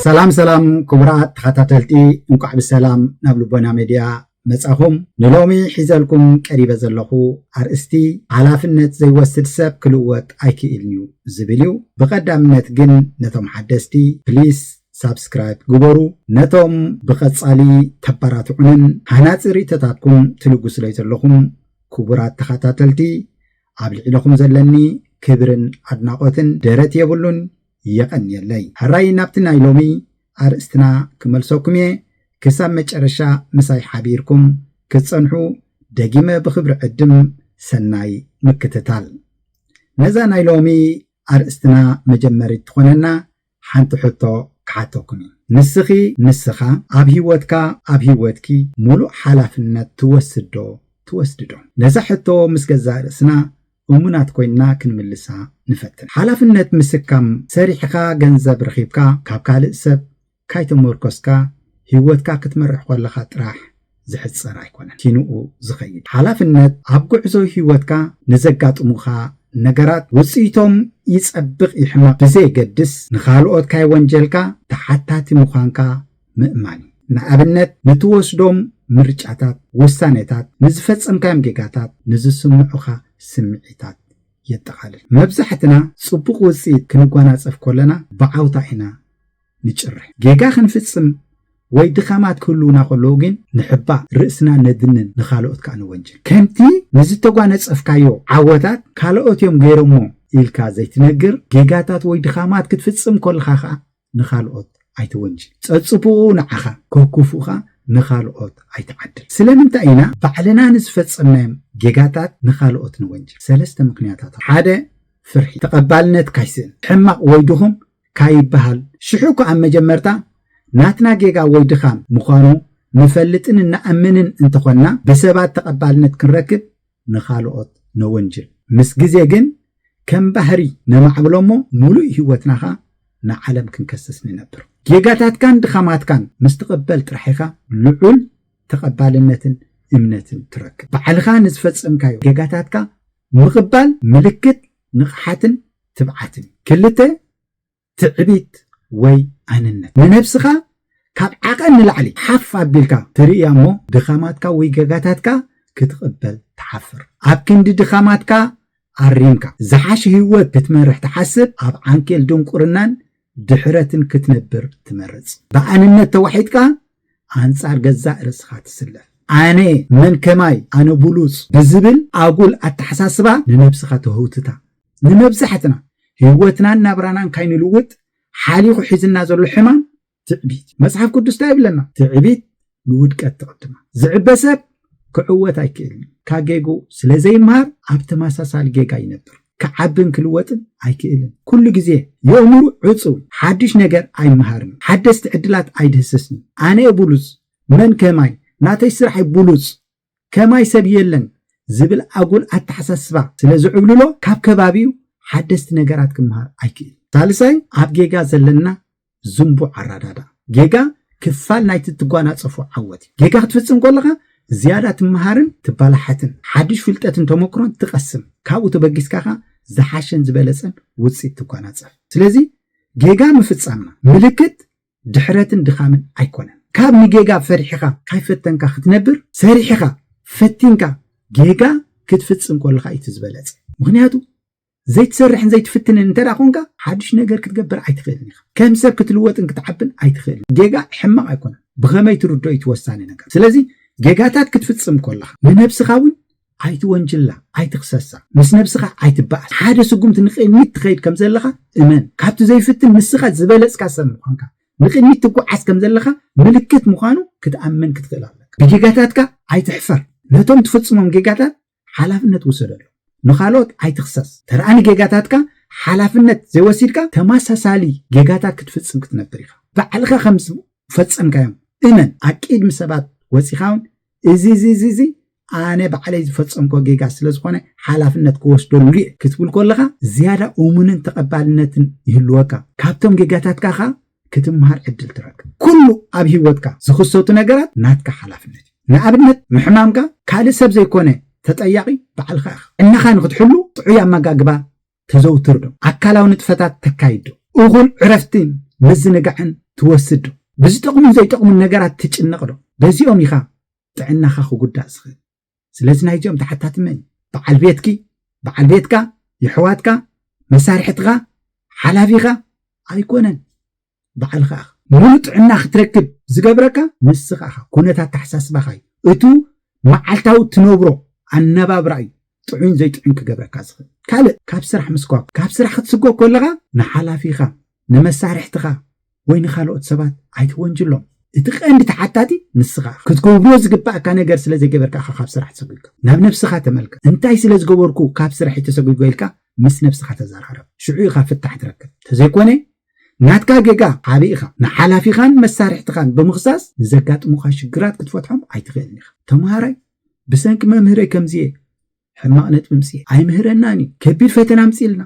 ሰላም ሰላም ክቡራት ተኸታተልቲ፣ እንቋዕ ብሰላም ናብ ልቦና ሜድያ መጻኹም። ንሎሚ ሒዘልኩም ቀሪበ ዘለኹ ኣርእስቲ፣ ሓላፍነት ዘይወስድ ሰብ ክልወጥ ኣይክእልን እዩ ዝብል እዩ። ብቐዳምነት ግን ነቶም ሓደስቲ ፕሊስ ሳብስክራይብ ግበሩ። ነቶም ብቐጻሊ ተባራትዑንን ሃናጺ ርእይቶታትኩም ትልግሱለይ ዘለኹም ክቡራት ተኸታተልቲ፣ ኣብ ልዕለኹም ዘለኒ ክብርን ኣድናቖትን ደረት የብሉን። የቐንየለይ። ሕራይ ናብቲ ናይ ሎሚ ኣርእስትና ክመልሰኩም እየ። ክሳብ መጨረሻ ምሳይ ሓቢርኩም ክትጸንሑ ደጊመ ብኽብሪ ዕድም። ሰናይ ምክትታል። ነዛ ናይ ሎሚ ኣርእስትና መጀመሪት ትኾነና ሓንቲ ሕቶ ክሓተኩም እየ። ንስኺ፣ ንስኻ ኣብ ህይወትካ፣ ኣብ ህይወትኪ ሙሉእ ሓላፍነት ትወስድ ዶ ትወስዲ ዶ? ነዛ ሕቶ ምስ ገዛእ ርእስና እሙናት ኮይንና ክንምልሳ ንፈትን። ሓላፍነት ምስካም፣ ሰሪሕኻ ገንዘብ ረኺብካ ካብ ካልእ ሰብ ካይተመርኮስካ ህይወትካ ክትመርሕ ከለኻ ጥራሕ ዝሕጸር ኣይኮነን፣ ኪንኡ ዝኸይድ። ሓላፍነት ኣብ ጉዕዞ ህይወትካ ንዘጋጥሙኻ ነገራት ውጽኢቶም ይጸብቕ ይሕመቕ ብዘየገድስ ንኻልኦት ካይወንጀልካ ተሓታቲ ምዃንካ ምእማን እዩ። ንኣብነት፣ ንትወስዶም ምርጫታት፣ ውሳኔታት፣ ንዝፈጸምካዮም ጌጋታት፣ ንዝስምዑኻ ስምዒታት የጠቓልል። መብዛሕትና ጽቡቕ ውጽኢት ክንጓናጸፍ ከለና ብዓውታ ኢና ንጭርሕ። ጌጋ ክንፍጽም ወይ ድኻማት ክህልውና ከለዉ ግን ንሕባእ፣ ርእስና ነድንን፣ ንኻልኦት ከኣ ንወንጅል። ከምቲ ንዝተጓነጸፍካዮ ዓወታት ካልኦት እዮም ገይሮሞ ኢልካ ዘይትነግር፣ ጌጋታት ወይ ድኻማት ክትፍጽም ከለኻ ከኣ ንኻልኦት ኣይትወንጅል። ጸጽብኡ ንዓኻ፣ ከኩፉኻ ንኻልኦት ኣይትዓድል። ስለምንታይ ኢና ባዕልና ንዝፈጸምናዮም ጌጋታት ንኻልኦት ንወንጅል? ሰለስተ ምኽንያታት። ሓደ፣ ፍርሒ። ተቐባልነት ካይስእን፣ ሕማቕ ወይ ድኹም ካይበሃል። ሽሑ እኳ ኣብ መጀመርታ ናትና ጌጋ ወይ ድኻም ምዃኑ ንፈልጥን እንኣምንን እንተኾንና፣ ብሰባት ተቐባልነት ክንረክብ ንኻልኦት ነወንጅል። ምስ ግዜ ግን ከም ባህሪ ነማዕብሎ እሞ፣ ሙሉእ ህይወትና ኸኣ ንዓለም ክንከስስ ንነብር። ጌጋታትካን ድኻማትካን ምስ ትቕበል ጥራሕ ኢኻ ልዑል ተቐባልነትን እምነትን ትረክብ። ባዕልኻ ንዝፈጸምካዮ ጌጋታትካ ምቕባል ምልክት ንቕሓትን ትብዓትን እዩ። ክልተ፣ ትዕቢት ወይ ኣነነት። ንነብስኻ ካብ ዓቐን ንላዕሊ ሓፍ ኣቢልካ ትርእያ እሞ፣ ድኻማትካ ወይ ጌጋታትካ ክትቕበል ትሓፍር። ኣብ ክንዲ ድኻማትካ ኣሪምካ፣ ዝሓሸ ህይወት ክትመርሕ ትሓስብ፣ ኣብ ዓንኬል ድንቁርናን ድሕረትን ክትነብር ትመርጽ። ብኣንነት ተዋሒጥካ ኣንጻር ገዛእ ርእስኻ ትስለፍ። ኣነ መን ከማይ፣ ኣነ ብሉጽ ብዝብል ኣጉል ኣተሓሳስባ ንነብስኻ ተህውትታ። ንመብዛሕትና ህይወትናን ናብራናን ካይንልውጥ ሓሊኹ ሒዝና ዘሎ ሕማም ትዕቢት። መጽሓፍ ቅዱስ እንታይ ይብለና? ትዕቢት ንውድቀት ትቕድማ። ዝዕበ ሰብ ክዕወት ኣይክእልን። ካብ ጌግኡ ስለ ዘይመሃር ኣብ ተመሳሳሊ ጌጋ ይነብር። ክዓብን ክልወጥን ኣይክእልን። ኩሉ ግዜ የእምሩ ዕጹው፣ ሓድሽ ነገር ኣይመሃርን። ሓደስቲ ዕድላት ኣይድህስስን። ኣነ እየ ብሉጽ፣ መን ከማይ፣ ናተይ ስራሕ እዩ ብሉጽ፣ ከማይ ሰብ የለን ዝብል ኣጉል ኣተሓሳስባ ስለ ዝዕብልሎ፣ ካብ ከባቢኡ ሓደስቲ ነገራት ክመሃር ኣይክእልን። ሳልሳይ፣ ኣብ ጌጋ ዘለና ዝንቡዕ ኣረዳዳ። ጌጋ ክፋል ናይቲ ትጓናጸፎ ዓወት እዩ። ጌጋ ክትፍጽም ከለኻ ዝያዳ ትመሃርን ትባላሓትን፣ ሓድሽ ፍልጠትን ተመክሮን ትቐስም። ካብኡ ተበጊስካ ኸኣ ዝሓሸን ዝበለጸን ውጽኢት ትጓናጸፍ። ስለዚ ጌጋ ምፍጻምና ምልክት ድሕረትን ድኻምን ኣይኮነን። ካብ ንጌጋ ፈሪሕኻ ካይፈተንካ ክትነብር፣ ሰሪሕኻ ፈቲንካ ጌጋ ክትፍጽም ከለኻ እዩ እቲ ዝበለጸ። ምኽንያቱ ዘይትሰርሕን ዘይትፍትንን እንተ ደኣ ኾንካ፣ ሓድሽ ነገር ክትገብር ኣይትኽእልን ኢኻ። ከም ሰብ ክትልወጥን ክትዓብን ኣይትኽእልን። ጌጋ ሕማቕ ኣይኮነን፣ ብኸመይ ትርድኦ እዩ እቲ ወሳኒ ነገር። ስለዚ ጌጋታት ክትፍጽም ከለኻ ንነብስኻ እውን ኣይትወንጅላ፣ ኣይትኽሰሳ፣ ምስ ነብስኻ ኣይትበኣስ። ሓደ ስጉምቲ ንቕድሚት ትኸይድ ከም ዘለኻ እመን። ካብቲ ዘይፍትን ንስኻ ዝበለጽካ ሰብ ምዃንካ፣ ንቕድሚት ትጓዓዝ ከም ዘለኻ ምልክት ምዃኑ ክትኣምን ክትኽእል ኣለካ። ብጌጋታትካ ኣይትሕፈር። ነቶም ትፍጽሞም ጌጋታት ሓላፍነት ውሰደሉ። ንኻልኦት ኣይትኽሰስ። ተረኣኒ ጌጋታትካ ሓላፍነት ዘይወሲድካ ተመሳሳሊ ጌጋታት ክትፍጽም ክትነብር ኢኻ። ባዕልኻ ከም ዝፈጸምካዮም እመን። ኣብ ቅድሚ ሰባት ወጺኻ እውን እዚ፣ እዚ፣ እዚ፣ እዚ ኣነ ባዕለይ ዝፈጸምኮ ጌጋ ስለ ዝኾነ ሓላፍነት ክወስደሉ እየ ክትብል ከለኻ ዝያዳ እሙንን ተቐባልነትን ይህልወካ። ካብቶም ጌጋታትካ ኸኣ ክትምሃር ዕድል ትረክብ። ኩሉ ኣብ ህይወትካ ዝኽሰቱ ነገራት ናትካ ሓላፍነት እዩ። ንኣብነት ምሕማምካ ካልእ ሰብ ዘይኮነ ተጠያቒ ባዕልኻ ኢኻ። ጥዕናኻ ንኽትሕሉ ጥዑይ ኣመጋግባ ተዘውትር ዶ? ኣካላዊ ንጥፈታት ተካይድ ዶ? እኹል ዕረፍትን ምዝንጋዕን ትወስድ ዶ? ብዝጠቕሙን ዘይጠቕሙን ነገራት ትጭነቕ ዶ? በዚኦም ኢኻ ጥዕናኻ ክጉዳእ ዝኽእል። ስለዚ ናይዚኦም ተሓታቲ መን እዩ? በዓል ቤትኪ፣ በዓል ቤትካ፣ የሕዋትካ፣ መሳርሕትኻ፣ ሓላፊኻ ኣይኮነን። ባዕልኻ ኢኻ። ሙሉእ ጥዕና ክትረክብ ዝገብረካ ንስኻ ኢኻ። ኩነታት ኣተሓሳስባኻ እዩ። እቱ መዓልታዊ ትነብሮ ኣነባብራ እዩ ጥዑይን ዘይጥዑይን ክገብረካ ዝኽእል። ካልእ ካብ ስራሕ ምስጓግ፣ ካብ ስራሕ ክትስጎግ ከለኻ ንሓላፊኻ፣ ንመሳርሕትኻ ወይ ንኻልኦት ሰባት ኣይትወንጅሎም። እቲ ቀንዲ ተሓታቲ ንስኻ ኢኻ። ክትገብሮ ዝግባእካ ነገር ስለ ዘይገበርካ ኢኻ ካብ ስራሕ ተሰጒግካ። ናብ ነብስኻ ተመልከት። እንታይ ስለ ዝገበርኩ ካብ ስራሕ ተሰጒጎ ኢልካ ምስ ነብስኻ ተዘራረብ። ሽዑ ኢኻ ፍታሕ ትረክብ። ተዘይኮነ ናትካ ጌጋ ዓቢ ኢኻ። ንሓላፊኻን መሳርሕትኻን ብምኽሳስ ንዘጋጥሙኻ ሽግራት ክትፈትሖም ኣይትኽእልን ኢኻ። ተምሃራይ ብሰንኪ መምህረይ ከምዚ እየ ሕማቕ ነጥቢ ምጽእ ኣይምህረናን እዩ፣ ከቢድ ፈተና ምጽእልና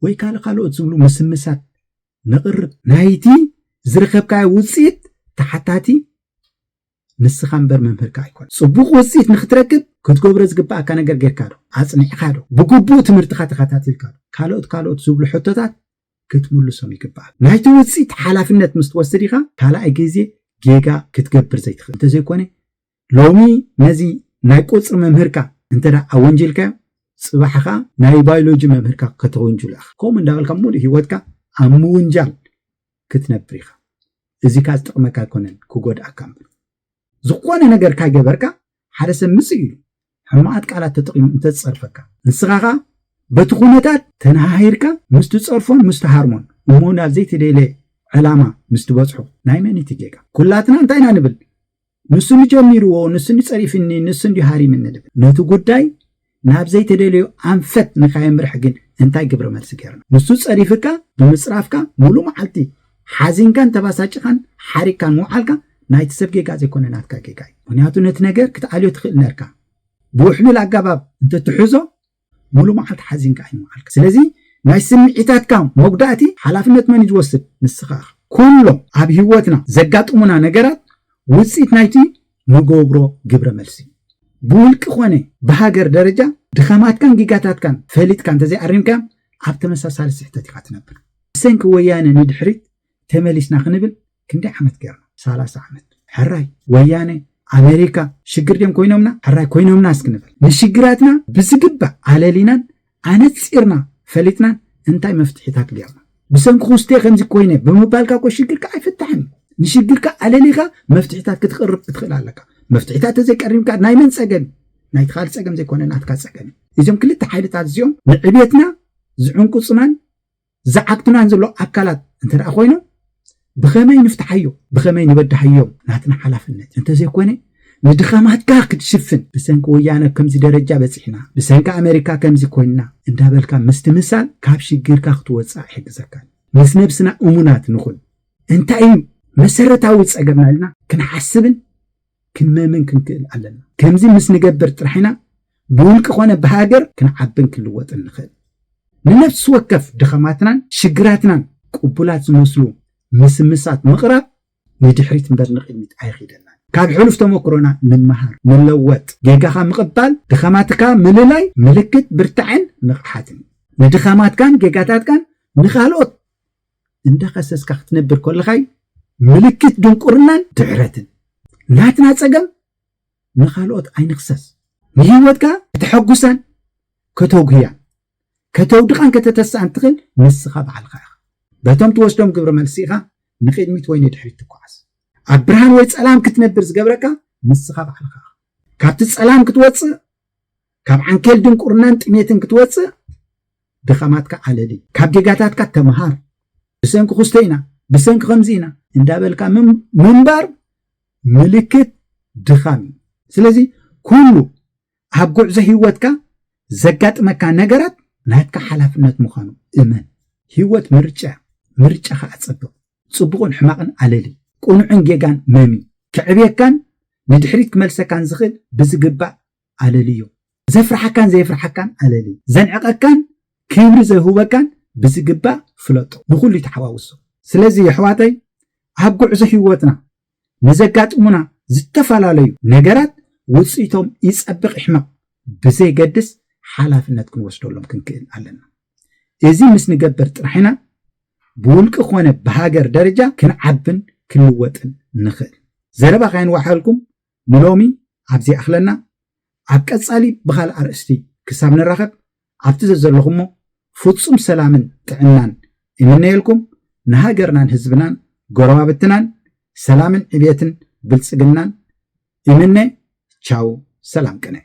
ወይ ካልእ ካልኦት ዝብሉ ምስምሳት ነቕርብ። ናይቲ ዝረኸብካዮ ውጽኢት ተሓታቲ ንስኻ እምበር መምህርካ ኣይኮን። ጽቡቕ ውጽኢት ንኽትረክብ ክትገብሮ ዝግባኣካ ነገር ጌርካ ዶ? ኣጽኒዕኻ ዶ? ብግቡእ ትምህርትኻ ተኸታቲልካ ዶ? ካልኦት ካልኦት ዝብሉ ሕቶታት ክትምልሶም ይግባኣካ። ናይቲ ውጽኢት ሓላፍነት ምስ ትወስድ ኢኻ ካልኣይ ግዜ ጌጋ ክትገብር ዘይትኽእል። እንተዘይኮነ ሎሚ ነዚ ናይ ቁጽሪ መምህርካ እንተ ደኣ ኣወንጂልካዮ፣ ጽባሕ ኸኣ ናይ ባዮሎጂ መምህርካ ከተወንጅሎ ኢኻ። ከምኡ እንዳበልካ ሙሉእ ህይወትካ ኣብ ምውንጃል ክትነብር ኢኻ። እዚ ከኣ ዝጠቕመካ ኣይኮነን፣ ክጎድኣካ እምበር። ዝኾነ ነገር ካይገበርካ ሓደ ሰብ ምጽእ ኢሉ ሕማቓት ቃላት ተጠቒሙ እንተ ዝጸርፈካ፣ ንስኻ ኸኣ በቲ ኩነታት ተነሃሂርካ ምስ ትጸርፎን ምስ ትሃርሞን እሞ ናብ ዘይተደልየ ዕላማ ምስ ትበጽሑ ናይ መን እዩ እቲ ጌጋ? ኩላትና እንታይ ኢና ንብል? ንሱ ጀሚርዎ፣ ንሱ ጸሪፍኒ፣ ንሱ እንድዩ ሃሪምኒ ንብል። ነቲ ጉዳይ ናብ ዘይተደለዮ ኣንፈት ንኸየምርሕ ግን እንታይ ግብረ መልሲ ገይርና? ንሱ ጸሪፍካ ብምጽራፍካ ሙሉእ መዓልቲ ሓዚንካን ተባሳጭኻን ሓሪቅካን ምውዓልካ ናይቲ ሰብ ጌጋ ዘይኮነ ናትካ ጌጋ እዩ። ምኽንያቱ ነቲ ነገር ክትኣልዮ ትኽእል ነርካ። ብውሕሉል ኣገባብ እንተትሕዞ ሙሉእ መዓልቲ ሓዚንካ ኣይምውዓልካ። ስለዚ ናይ ስምዒታትካ መጉዳእቲ ሓላፍነት መን እዩ ዝወስድ? ንስኻ ኢኻ። ኩሎም ኣብ ህይወትና ዘጋጥሙና ነገራት ውጽኢት ናይቲ ንገብሮ ግብረ መልሲ እዩ። ብውልቂ ኾነ ብሃገር ደረጃ ድኻማትካን ጌጋታትካን ፈሊጥካ እንተዘይኣሪምካዮም ኣብ ተመሳሳሊ ስሕተት ኢኻ ትነብር። ብሰንኪ ወያነ ንድሕሪት ተመሊስና ክንብል ክንደይ ዓመት ገይርና? ሰላሳ ዓመት። ሕራይ ወያነ፣ ኣሜሪካ ሽግር ድዮም ኮይኖምና? ሕራይ ኮይኖምና እስኪ ንበል። ንሽግራትና ብዝግባእ ኣለሊናን ኣነጺርና ፈሊጥናን እንታይ መፍትሒታት ገይርና? ብሰንኪ ኩስቴ ከምዚ ኮይነ ብምባልካ እኮ ሽግርካ ኣይፍታሕን እዩ። ንሽግርካ ኣለሊኻ መፍትሒታት ክትቕርብ ክትኽእል ኣለካ። መፍትሒታት ተዘይቀሪብካ ናይ መን ጸገም እዩ? ናይቲ ካልእ ጸገም ዘይኮነ ናትካ ጸገም እዩ። እዞም ክልተ ሓይልታት እዚኦም ንዕቤትና ዝዕንቁጽናን ዝዓግቱናን ዘሎ ኣካላት እንተ ደኣ ኮይኖም ብኸመይ ንፍትሓዮ? ብኸመይ ንበድሃዮም? ናትና ሓላፍነት እዩ። እንተዘይኮነ ንድኻማትካ ክትሽፍን ብሰንኪ ወያነ ከምዚ ደረጃ በጺሕና፣ ብሰንኪ ኣሜሪካ ከምዚ ኮይንና እንዳበልካ ምስትምሳል ካብ ሽግርካ ክትወጽእ ኣይሕግዘካን። ምስ ነብስና እሙናት ንኹን። እንታይ እዩ መሰረታዊ ጸገምና ኢልና ክንሓስብን ክንመምን ክንክእል ኣለና። ከምዚ ምስ ንገብር ጥራሕ ኢና ብውልቂ ኾነ ብሃገር ክንዓብን ክንልወጥን ንኽእል። ንነፍሲ ወከፍ ድኸማትናን ሽግራትናን ቅቡላት ዝመስሉ ምስምሳት ምቕራብ ንድሕሪት እምበር ንቕድሚት ኣየኺደናን። ካብ ሕሉፍ ተመክሮና ንመሃር፣ ንለወጥ። ጌጋኻ ምቕባል፣ ድኸማትካ ምልላይ ምልክት ብርታዕን ንቕሓትን እዩ። ንድኸማትካን ጌጋታትካን ንኻልኦት እንዳኸሰስካ ክትነብር ከለኻይ ምልክት ድንቁርናን ድሕረትን። ናትና ጸገም ንኻልኦት ኣይንኽሰስ። ንህይወትካ ከተሐጉሳን ከተጉህያን ከተውድቓን ከተተስኣን ትኽእል ንስኻ ባዕልኻ ኢኻ። በቶም ትወስዶም ግብረ መልሲ ኢኻ ንቕድሚት ወይ ንድሕሪት ትጓዓዝ። ኣብ ብርሃን ወይ ጸላም ክትነብር ዝገብረካ ንስኻ ባዕልኻ ኢኻ። ካብቲ ጸላም ክትወጽእ፣ ካብ ዓንኬል ድንቁርናን ጥሜትን ክትወጽእ ድኻማትካ ኣለሊ። ካብ ጌጋታትካ ተምሃር። ብሰንኪ ኩስተ ኢና፣ ብሰንኪ ከምዚ ኢና እንዳበልካ ምም-፣ ምንባር ምልክት ድኻም እዩ። ስለዚ ኩሉ ኣብ ጉዕዞ ህይወትካ ዘጋጥመካ ነገራት ናትካ ሓላፍነት ምዃኑ እመን። ህይወት ምርጫ፣ ምርጫኻ ኣጸብቕ። ጽቡቕን ሕማቕን ኣለሊ። ቅኑዕን ጌጋን መሚ። ከዕብየካን ንድሕሪት ክመልሰካን ዝኽእል ብዝግባእ ኣለልዮ። ዘፍርሓካን ዘየፍርሓካን ኣለሊ። ዘንዕቐካን ክብሪ ዘህበካን ብዝግባእ ፍለጦ። ንኹሉ ይተሓዋውሶ። ስለዚ የሕዋተይ ኣብ ጉዕዞ ህይወትና ንዘጋጥሙና ዝተፈላለዩ ነገራት ውጽኢቶም ይጸብቕ ይሕመቕ ብዘይገድስ ሓላፍነት ክንወስደሎም ክንክእል ኣለና። እዚ ምስ ንገብር ጥራሕ ኢና ብውልቂ ኮነ ብሃገር ደረጃ ክንዓብን ክንልወጥን ንኽእል። ዘረባ ከየንዋሓልኩም ንሎሚ ኣብዚ ኣኽለና። ኣብ ቀጻሊ ብኻልእ ኣርእስቲ ክሳብ ንራኸብ ኣብቲ ዘዘለኹሞ ፍጹም ሰላምን ጥዕናን ይምነየልኩም። ንሃገርናን ህዝብናን ጎረባብትናን ሰላምን ዕብየትን ብልጽግናን ይምነ። ቻው፣ ሰላም ቅነ።